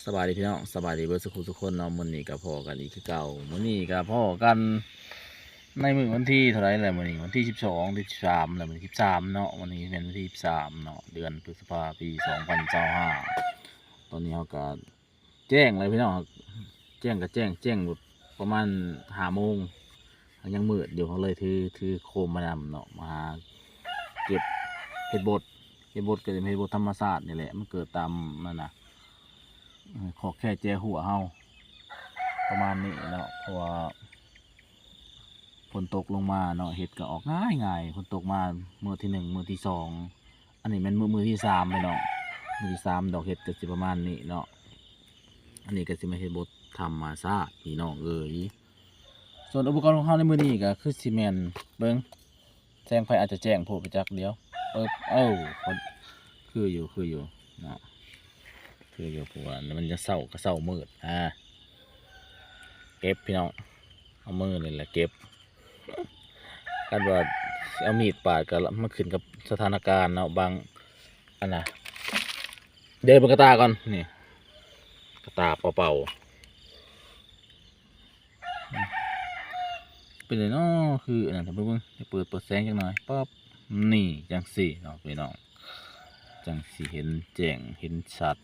ສະບາຍດີພີ່ນ້ອງ ສະບາຍດີເບິດສູ່ຜູ້ສູ່ຄົນເນາະ. ມື້ນີ້ກໍພໍ້ກັນອີກຄືເກົ່າ ມື້ນີ້ກໍພໍ້ກັນໃນມື້ວັນທີເທົ່າໃດແລ້ວ? ມື້ນີ້ວັນທີສິບສອງ ສິບສາມແລ້ວ ມື້ນີ້ສິບສາມເນາະ. ມື້ນີ້ແມ່ນວັນທີສິບສາມເນາະ ເດືອນພຶດສະພາ ປີສອງພັນຊາວຫ້າ. ຕອນນີ້ເຮົາກໍແຈ້ງແລ້ວພີ່ນ້ອງ ແຈ້ງກໍແຈ້ງ ແຈ້ງແບບປະມານຫ້າໂມງ ຍັງມືດຢູ່ ເຮົາເລີຍຖື ຖືໂຄມມານຳເນາະ ມາຫາເກັບເຫັດບົດ. ເຫັດບົດກໍຈະເປັນເຫັດບົດທຳມະຊາດນີ້ແຫຼະ ມັນເກີດຕາມນັ້ນນະ ເອີ ຂອກແຂ້ແຈຮົ້ວເຮົາ ປະມານນີ້ເນາະ. ເພາະວ່າຝົນຕົກລົງມາເນາະ ເຫັດກໍອອກງ່າຍໆ ຝົນຕົກມາມື້ທີໜຶ່ງ ມື້ທີສອງ ອັນນີ້ແມ່ນມື້ ມື້ທີສາມແລ້ວເນາະ ມື້ທີສາມ ດອກເຫັດກໍຊິປະມານນີ້ເນາະ. ອັນນີ້ກໍຊິແມ່ນເຫັດບົດທຳມະຊາດພີ່ນ້ອງເອີຍ. ສ່ວນອຸປະກອນຂອງເຮົາໃນມື້ນີ້ກໍຄືຊິແມ່ນ ເບິ່ງ ແສງໄຟອາດຈະແຈ້ງໂພດໄປຈັກ ດຽວ ເອີ ເອີ ຄືຢູ່ ຄືຢູ່ເນາະ ຄືຢູ່ ເພາະວ່າມັນຈະເຊົ້າ ກໍເຊົ້າມືດ ອາ ເກັບພີ່ນ້ອງ ເອົາມືນີ້ແຫຼະເກັບ. ຄັນວ່າຊິເອົາມີດປາດກໍ ມັນຂຶ້ນກັບສະຖານະການເນາະ ບາງ ອັນນະ ເດີນເບິ່ງກະຕ່າກ່ອນ ນີ້ ກະຕ່າເປົ່າໆ ເປັນໃດເນາະ ຄືອັນນັ້ນ ເບິ່ງ ເປີດ ເປີດແສງຈັກໜ່ອຍ ປັບ ນີ້ ຈັ່ງຊີ້ເນາະພີ່ນ້ອງ ຈັ່ງຊິເຫັນແຈ້ງ ເຫັນຊັດ.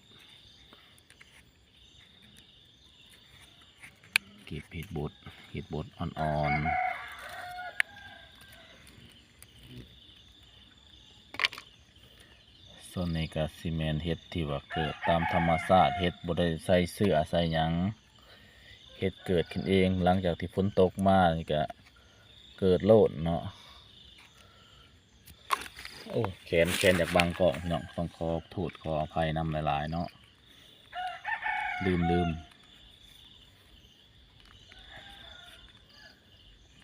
ເກັບເຫັດບົດ ເຫັດບົດອ່ອນໆ. ສ່ວນນີ້ກໍຊິແມ່ນເຫັດທີ່ວ່າເກີດຕາມທຳມະຊາດ ເຫັດບໍ່ໄດ້ໃສ່ເຊື້ອໃສ່ຫຍັງ ເຫັດເກີດຂຶ້ນເອງ ຫຼັງຈາກທີ່ຝົນຕົກມານີ້ກໍເກີດໂລດເນາະ. ໂອ້ ແຂນ ແຂນຢາກບັງກ້ອງພີ່ນ້ອງ ຕ້ອງຂໍໂທດຂໍອະໄພນຳຫຼາຍໆເນາະ ລືມໆ.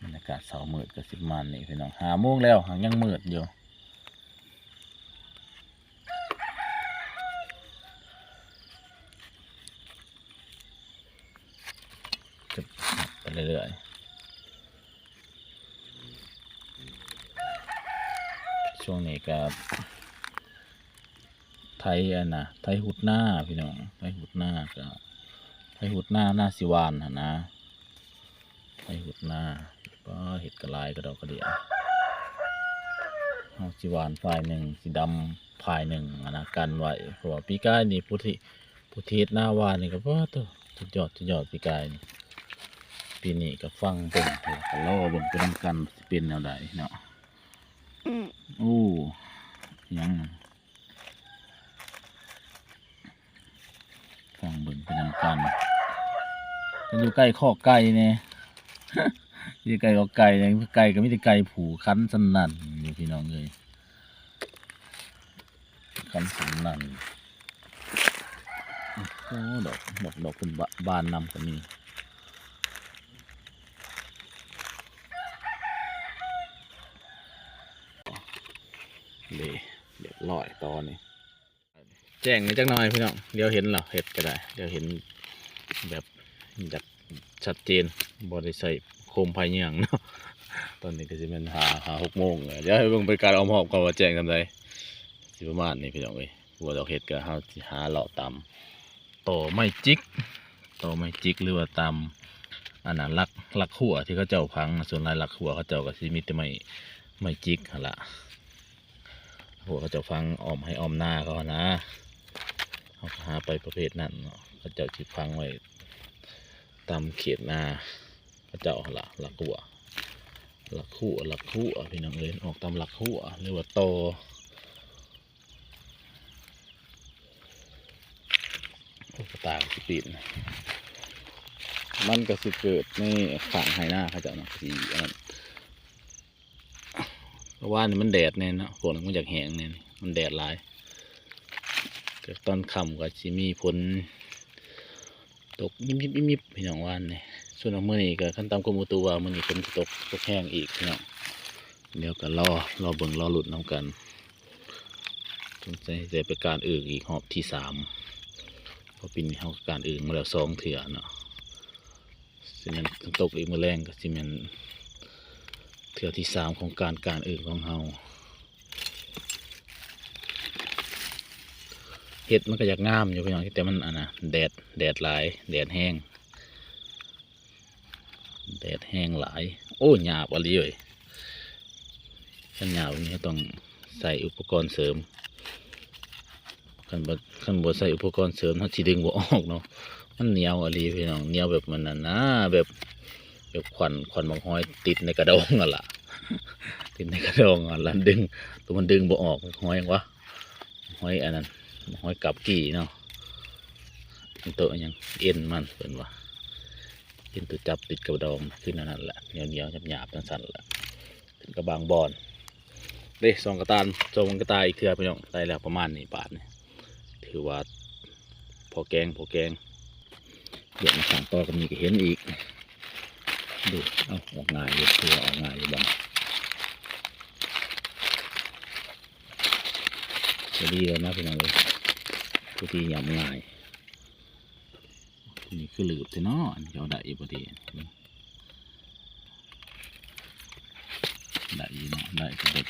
ບັນຍາກາດເຊົ້າມືດກໍຊິປະມານນີ້ພີ່ນ້ອງ ຫ້າໂມງແລ້ວ ຫາກຍັງມືດຢູ່. ໄປເລື້ອຍໆ ຊ່ວງນີ້ກໍໄຖ ອັນນະ ໄຖຮຸດນາພີ່ນ້ອງ ໄຖຮຸດນາ ກໍໄຖຮຸດນາ ນາຊິຫວ່ານຫັ້ນນະ ໄຖຮຸດນາ. ປ້າ ເຫັດກໍຫຼາຍກະດອກກະເດຍ ເຮົາຊິຫວ່ານຝ່າຍໜຶ່ງ ຊິດຳຝ່າຍໜຶ່ງຫັ້ນນະ ກັນໄວ້ ເພາະວ່າປີກາຍນີ້ ຜູ້ທີ່ ຜູ້ທີ່ເຮັດນາຫວ່ານນີ້ກໍ ປາດໂທ້ ສຸດຍອດ ສຸດຍອດ ປີກາຍນີ້. ປີນີ້ກໍຟັງເບິ່ງ ກໍລໍເບິ່ງໄປນຳກັນ ຊິເປັນແນວໃດເນາະ. ໂອ້ ຫຍັງ ຟັງເບິ່ງໄປນຳກັນ ມັນຢູ່ໃກ້ຄອກໄກ່ແດ່ ຢູ່ໃກ້ຄອກໄກ່ແດ່ ໄກ່ກໍມີແຕ່ໄກ່ຜູ່ ຄັນສະນັ້ນຢູ່ ພີ່ນ້ອງເອີຍ. ຄັນສະນັ້ນ ໂອ້ ດອກ ດອກ ດອກເພິ່ນບາ ບານນຳກໍມີ ເດ້ ຮຽບຮ້ອຍ ຕອນນີ້ ແຈ້ງແດ່ຈັກໜ່ອຍພີ່ນ້ອງ ດຽວເຫັນແລ້ວ ເຫັດກໍໄດ້ ດຽວເຫັນແບບ ຢາກຊັດເຈນ ບໍ່ໄດ້ໃຊ້ໂຄມໄຟເຍືອງເນາະ. ຕອນນີ້ກໍຊິແມ່ນຫ້າ ຫ້າຫົກໂມງແລ້ວ ດຽວໃຫ້ເບິ່ງບັນຍາກາດອ້ອມຮອບກ່ອນວ່າແຈ້ງສ່ຳໃດ ຊິປະມານນີ້ພີ່ນ້ອງເອີຍ. ຂົວດອກເຫັດກໍເຮົາຊິຫາເລາະຕາມຕໍໄມ້ຈິກ ຕໍໄມ້ຈິກ ຫຼືວ່າຕາມ ອັນນັ້ນ ຫຼັກ ຫຼັກຂົວທີ່ເຂົາເຈົ້າຝັງ ສ່ວນຫຼາຍຫຼັກຂົວເຂົາເຈົ້າກໍຊິມີແຕ່ໄມ້ ໄມ້ຈິກຫັ້ນລະ ຂົວເຂົາເຈົ້າຝັງອ້ອມໄຮ່ອ້ອມນາເຂົາຫັ້ນນາ ເຮົາກໍຫາໄປປະເພດນັ້ນເນາະ ເຂົາເຈົ້າຊິຝັງໄວ້ຕາມເຂດນາເຂົາເຈົ້າຫັ້ນລະ ຫຼັກຂົວ ຫຼັກຂົວ ຫຼັກຂົວ ພີ່ນ້ອງເອີຍ ອອກຕາມຫຼັກຂົວ ຫຼືວ່າຕໍ. ໂອ້ ກະຕ່າກໍຊິປີນ ມັນກໍຊິເກີດໃນຂ້າງໄຮ່ນາເຂົາເຈົ້າເນາະ ຊິອັນນັ້ນ ເພາະວ່ານີ້ມັນແດດແດ່ເນາະ ພວກນີ້ມັນຢາກແຫ້ງແດ່ ມັນແດດຫຼາຍ ກໍຕອນຄ່ຳກໍຊິມີຝົນ ຕົກຍິບໆໆ ພີ່ນ້ອງ ວານນີ້. ສ່ວນມື້ນີ້ກໍ ຄັນຕາມກົມອຸຕຸວ່າ ມື້ນີ້ຝົນຊິຕົກ ຕົກແຮງອີກພີ່ນ້ອງ. ດຽວກໍລໍ ລໍເບິ່ງ ລໍລຸ້ນນຳກັນ. ສົງໄສໄດ້ໄປການອຶ່ງອີກຮອບທີສາມ ເພາະປີນີ້ເຮົາກໍການອຶ່ງມາແລ້ວສອງເທື່ອເນາະ. ຊິແມ່ນຕົກອີກມື້ແລງ ກໍຊິແມ່ນເທື່ອທີສາມຂອງການ ການອຶ່ງຂອງເຮົາ. ເຮັດມັນກໍຢາກງາມຢູ່ພີ່ນ້ອງ ແຕ່ມັນອັນນ່າ ແດດ ແດດຫຼາຍ ແດດແຮງ ແດດແຮງຫຼາຍ. ໂອ້ ຫຍາບອີ່ຫຼີເອີຍ. ຄັນຫຍາບນີ້ເຮົາຕ້ອງໃຊ້ອຸປະກອນເສີມ. ຄັນບໍ່ ຄັນບໍ່ໃຊ້ອຸປະກອນເສີມ ເຮົາຊິດຶງບໍ່ອອກເນາະ. ມັນໜຽວອີ່ຫຼີພີ່ນ້ອງ ໜຽວແບບມັນນັ້ນນະ ແບບ ແບບຂວັນ ຂວັນບັກຫອຍຕິດໃນກະດອງຫັ້ນລະ ຕິດໃນກະດອງຫັ້ນລະ ດຶງ ໂຕມັນດຶງບໍ່ອອກ. ຫອຍຫຍັງວະ ຫອຍອັນນັ້ນ ຫອຍກັບກີ້ເນາະ. ໂຕຫຍັງ ເອັນມັນເພິ່ນວ່າ ເອັນໂຕຈັບຕິດກະດອງ ຄືແນວນັ້ນແຫຼະ ໜຽວໆ ຫຍາບໆ ຈັ່ງຊັ້ນແຫຼະ. ເປັນກະບາງບອນເດ້. ສອງກະຕ່າ ສອງກະຕ່າອີກເທື່ອພີ່ນ້ອງ ໄດ້ແລ້ວປະມານນີ້ບາດນີ້ ຖືວ່າພໍແກງ ພໍແກງ. ດຽວມາສ້າງຕໍ່ກັນນີ້ກໍເຫັນອີກ. ດູ ເອົ້າ ອອກງ່າຍຢູ່ ຖືວ່າອອກງ່າຍຢູ່ບາດນີ້. ພໍດີແລ້ວນະພີ່ນ້ອງເອີຍ ພໍດີຫຍ້ຳງ່າຍ. ນີ້ຄືຫຼືບແທ້ເນາະ ອັນນີ້ເຈົ້າໄດ້ຢູ່ບໍ່ເດ? ໄດ້ຢູ່ເນາະ ໄດ້ຄືເບິດ.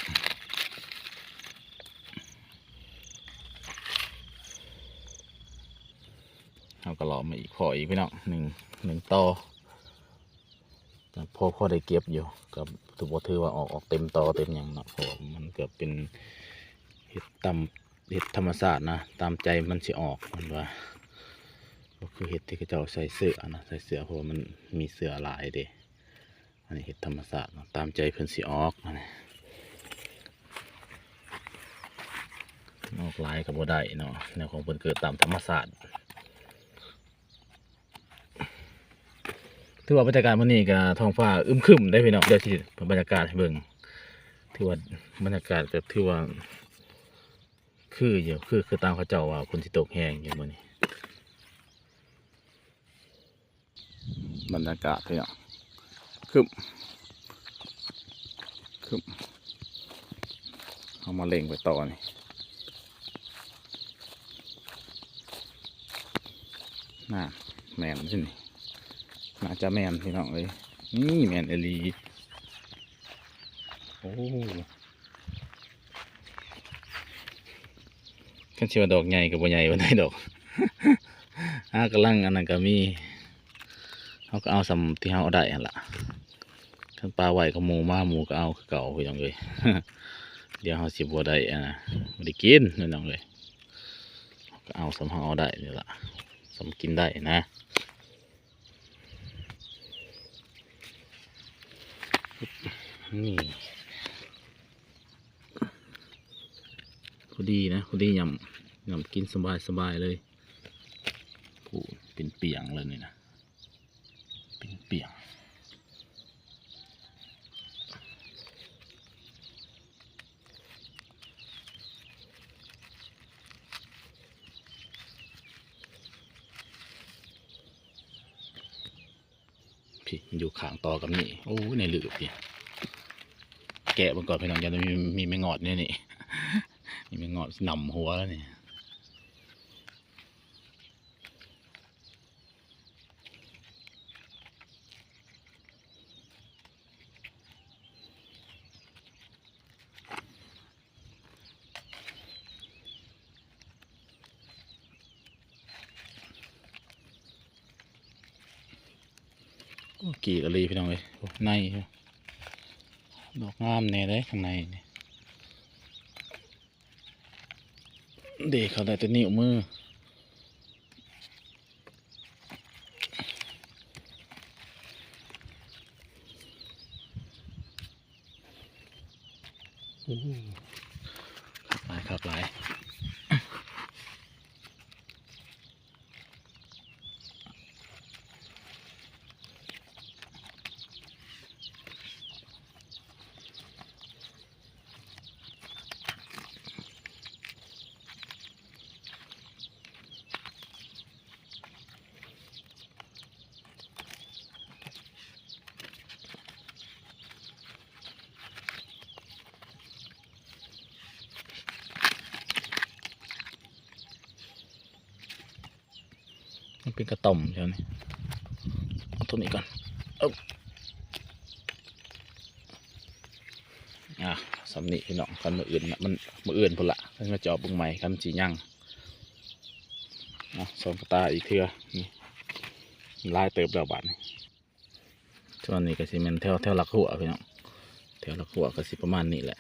ເຮົາກໍເລາະມາອີກພໍອີກພີ່ນ້ອງ ໜຶ່ງ ໜຶ່ງຕໍ່. ກໍພໍ ພໍໄດ້ເກັບຢູ່ ກໍຖື ບໍ່ຖືວ່າອອກ ອອກເຕັມຕໍເຕັມຫຍັງເນາະ ເພາະວ່າມັນກໍເປັນເຫັດຕາມ ເຫັດທຳມະຊາດນະ ຕາມໃຈມັນຊິອອກ ເພິ່ນວ່າ. ບໍ່ຄືເຫັດທີ່ເຂົາເຈົ້າໃສ່ເຊື້ອນະ ໃສ່ເຊື້ອ ເພາະວ່າມັນມີເຊື້ອຫຼາຍເດ້. ອັນນີ້ເຫັດທຳມະຊາດເນາະ ຕາມໃຈເພິ່ນຊິອອກ. ອັນນີ້ອອກຫຼາຍກໍບໍ່ໄດ້ເນາະ ແນວຂອງເພິ່ນເກີດຕາມທຳມະຊາດ. ຖືວ່າບັນຍາກາດມື້ນີ້ກໍທ້ອງຟ້າອຶມຄຶມເດ້ພີ່ນ້ອງ ດຽວຊິເປັນບັນຍາກາດໃຫ້ເບິ່ງ. ຖືວ່າບັນຍາກາດກໍຖືວ່າຄືຢູ່ ຄື ຄືຕາມເຂົາເຈົ້າວ່າຝົນຊິຕົກແຮງຢູ່ມື້ນີ້. ບັນຍາກາດພີ່ນ້ອງ ຄຶມ ຄຶມ. ເຮົາມາເລັງໄປຕໍ່ນີ້ ນະ ແມ່ນຊິນີ້ ໜ້າຈະແມ່ນພີ່ນ້ອງເອີຍ. ນີ້ແມ່ນອີ່ຫຼີ. ໂອ້ ຄັນຊິວ່າດອກໃຫຍ່ກໍບໍ່ໃຫຍ່ປານໃດດອກ. ອາ ກຳລັງອັນນັ້ນກໍມີ ເຮົາກໍເອົາສ່ຳທີ່ເຮົາເອົາໄດ້ຫັ້ນລະ. ຄັນປາໄຫວ້ກັບໝູມາ ໝູກໍເອົາຄືເກົ່າພີ່ນ້ອງເອີຍ. ດຽວເຮົາຊິບໍ່ໄດ້ ອັນນະ ບໍ່ໄດ້ກິນພີ່ນ້ອງເອີຍ. ເຮົາກໍເອົາສ່ຳເຮົາເອົາໄດ້ນີ້ລະ ສ່ຳກິນໄດ້ນະ. ນີ້ ພໍດີນະ ພໍດີຫຍ້ຳ ຫຍ້ຳກິນສະບາຍໆເລີຍ. ໂອ້ ເປັນປຽງເລີຍນີ້ນະ ເປັນປຽງ. ພີ້ ຢູ່ຂ້າງຕໍ່ກັບນີ້ ໂອ້ຍ ໃນລືບພີ້. ແກະເບິ່ງກ່ອນພີ່ນ້ອງ ຢ້ານມີ ມີແມງງອດໃນນີ້ ມີແມງງອດນຳຫົວແລ້ວນີ້. ໂອ້ ກີກອີ່ຫຼີພີ່ນ້ອງເອີຍ. ໂອ້ ໃນ ດອກງາມແດ່ເດ້ຂ້າງໃນນີ້. ເດ້ ເຂົາໄດ້ແຕ່ນິ້ວມື. ໂອ້ ຄັກຫຼາຍ ຄັກຫຼາຍ. ມັນເປັນກະຕ່ອມແຖວນີ້ ເອົາຕົວນີ້ກ່ອນ. ອາ ສ່ຳນີ້ພີ່ນ້ອງ ຄັນມື້ອື່ນນະ ມັນ ມື້ອື່ນພຸ້ນລະ ຄັນມາຈອບເບິ່ງໃໝ່ ຄັນຊິຍັງ. ເອົາ ສ່ອງກະຕາອີກເທື່ອ ນີ້ ຫຼາຍເຕີບແລ້ວບາດນີ້. ສ່ວນນີ້ກໍຊິແມ່ນແຖວ ແຖວຫຼັກຮົ້ວພີ່ນ້ອງ ແຖວຫຼັກຮົ້ວກໍຊິປະມານນີ້ແຫຼະ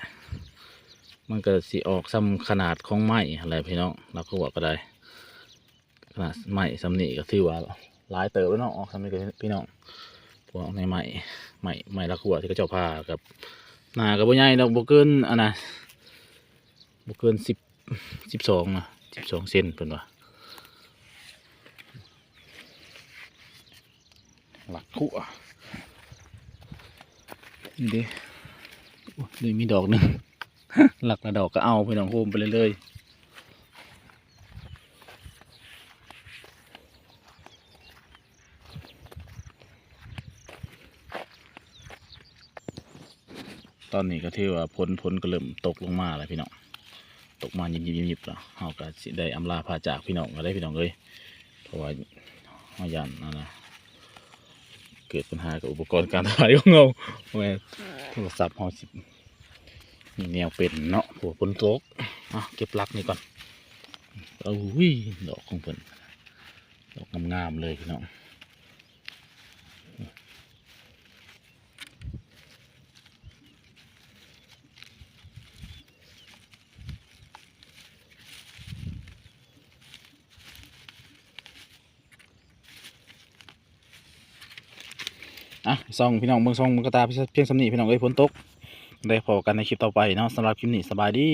ມັນກໍຊິອອກສ່ຳຂະໜາດຂອງໄມ້ຫັ້ນແຫຼະພີ່ນ້ອງ ຫຼັກຮົ້ວກໍໄດ້ ຂະໜາດໄມ້ສ່ຳນີ້ກໍຖືວ່າຫຼາຍເຕີບແລ້ວເນາະ ອອກສ່ຳນີ້ກໍພີ່ນ້ອງ ພວກໃນໄມ້ ໄມ້ ໄມ້ຫຼັກຮົ້ວທີ່ເຂົາເຈົ້າຜ່າ ກັບໜ້າກໍບໍ່ໃຫຍ່ດອກ ບໍ່ເກີນອັນນະ ບໍ່ເກີນສິບ ສິບສອງນະ ສິບສອງເຊັນເພິ່ນວ່າ ຫຼັກຮົ້ວ ນີ້ເດ້ ໂອ້ ນີ້ມີດອກໜຶ່ງ ຫຼັກລະດອກກໍເອົາ ພີ່ນ້ອງ ໂຮມໄປເລື້ອຍໆ. ຕອນນີ້ກໍຖືວ່າຝົນ ຝົນກໍເລີ່ມຕົກລົງມາແລ້ວພີ່ນ້ອງ ຕົກມາຍິບໆໆແລ້ວ ເຮົາກໍຊິໄດ້ອຳລາພາຈາກພີ່ນ້ອງກັນເດ້ພີ່ນ້ອງເອີຍ ເພາະວ່າເຮົາຢ້ານອັນນະ ເກີດບັນຫາກັບອຸປະກອນການຖ່າຍຂອງເຮົາ ແມ່ນໂທລະສັບເຮົາຊິມີແນວເປັນເນາະ ເພາະວ່າຝົນຕົກ. ເອົາ ເກັບຫຼັກນີ້ກ່ອນ ໂອ້ຍ ດອກຂອງເພິ່ນ ດອກງາມໆເລີຍພີ່ນ້ອງ. ອ່ະ ສ່ອງພີ່ນ້ອງເບິ່ງ ສ່ອງເບິ່ງກະຕາພຽງສ່ຳນີ້ພີ່ນ້ອງເອີຍ ຝົນຕົກ ໄດ້ພໍ້ກັນໃນຄລິບຕໍ່ໄປເນາະ. ສຳລັບຄລິບນີ້ ສະບາຍດີ.